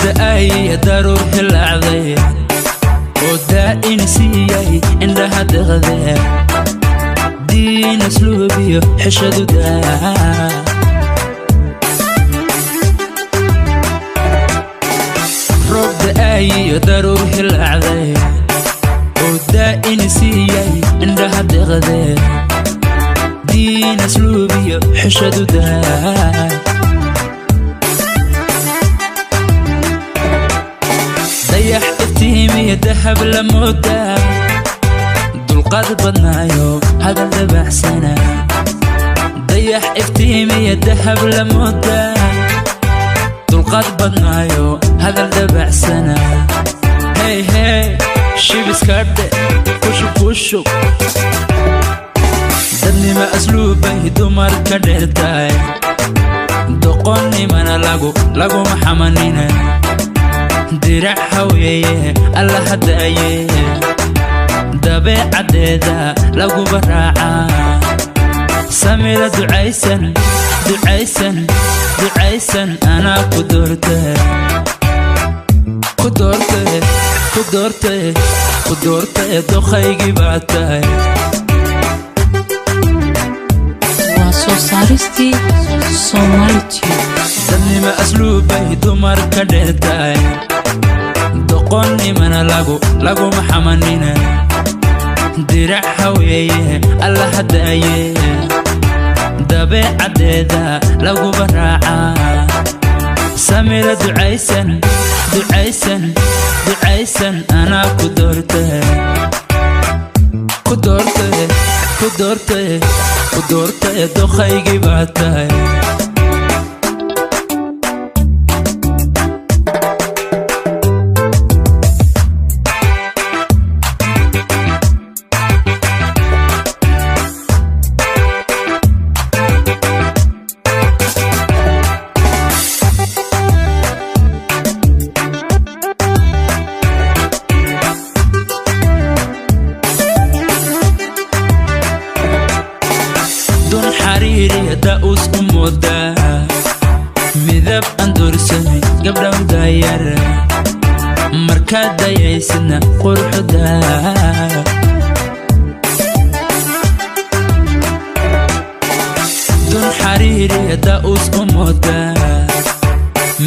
Da'ay daruur hilaacday oo daa'in siiyay indhaha deqdee, diin asluubiyo xishadu daa. Roob da'ay daruur hilaacday oo daa'in siiyay indhaha deqdee, diin asluubiyo xishadu daa. Dayax iftiimiya dahab la moodaa, dulqaad badnaayo hadal dabacsana. Dayax iftiimiya dahab la moodaa, dulqaad badnaayo hadal dabacsana. Hey hey, shibiskadhe kushub kushub. Dadnima asluubbay dumar ka dheertahay, doqonnimana lagu laguma xamanina. Dirac haweeye alla hadaaye, dabeecaddeeda laguba raacaa. Samira ducaysan ducaysan ducaysan, anaa ku doorte ku doorte ku doorte ku doorte, doqaygii baa tahay. Waa soo saaristii Somali Tube. Dadnima asluubbay dumar ka dheertahay, doqonnimana lagu laguma xamanina. Dirac haweeye alla hadaaye, dabeecaddeeda laguba raacaa. Samira ducaysan ducaysan ducaysan, anaa ku doorte ku doorte ku doorte ku doorte, doqaygii baa tahay. Dun xariiri da'us u moodaa, midab aan doorsamay gabdhaw daayar, markaad dayaysidna quruxda. Dun xariiri da'us u moodaa,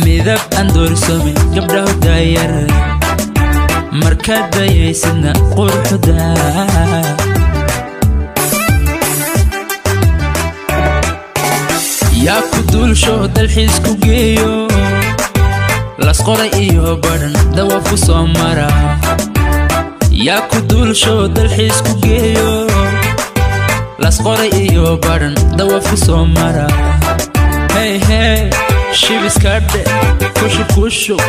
midab aan doorsamay gabdhaw daayar, markaad dayaysidna quruxda. Yaa ku duulsho dalxiis ku geeyo, Lasqoray iyo Badhan dawaaf ku soo mara. Yaa ku duulsho dalxiis ku geeyo, Lasqoray iyo Badhan dawaaf ku soo mara. Hey hey, shibiskadhe kushub kushub.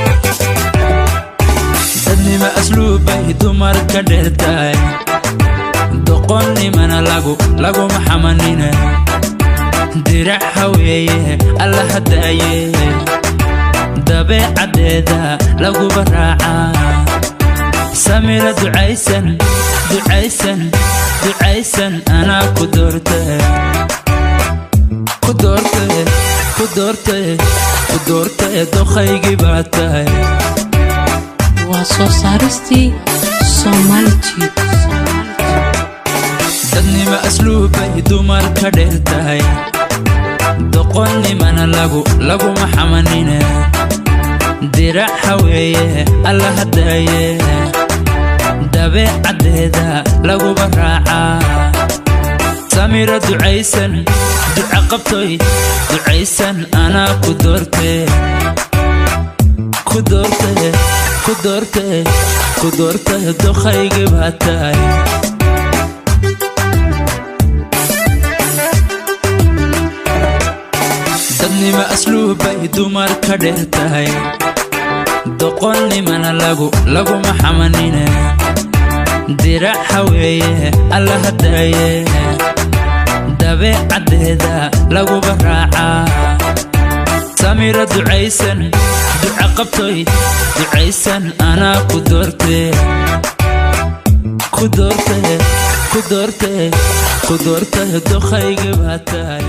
Dadnima asluubbay dumar ka dheertahay, doqonnimana lagu laguma xamanina. Dirac haweeye alla hadaaye, dabeecaddeeda laguba raacaa. Samira ducaysan ducaysan ducaysan, anaa ku doorte ku doorte ku doorte ku doorte, doqaygii baa tahay. Waa soo saaristii Somali Tube. Dadnima asluubbay dumar ka dheertahay, doqonnimana lagu laguma xamanina. Dirac haweeye alla hadaaye, dabeecaddeeda laguba raacaa. Samira ducaysan duca qabtoy ducaysan, anaa ku doorte ku doorte ku doorte ku doorte, doqaygii baa tahay. Dadnima asluubbay dumar ka dheertahay, doqonnimana lagu laguma xamanina. Dirac haweeye alla hadaaye, dabeecaddeeda laguba raacaa. Samira ducaysan duca qabtoy ducaysan, anaa ku doorte ku doorte ku doorte ku doorte, doqaygii baa tahay.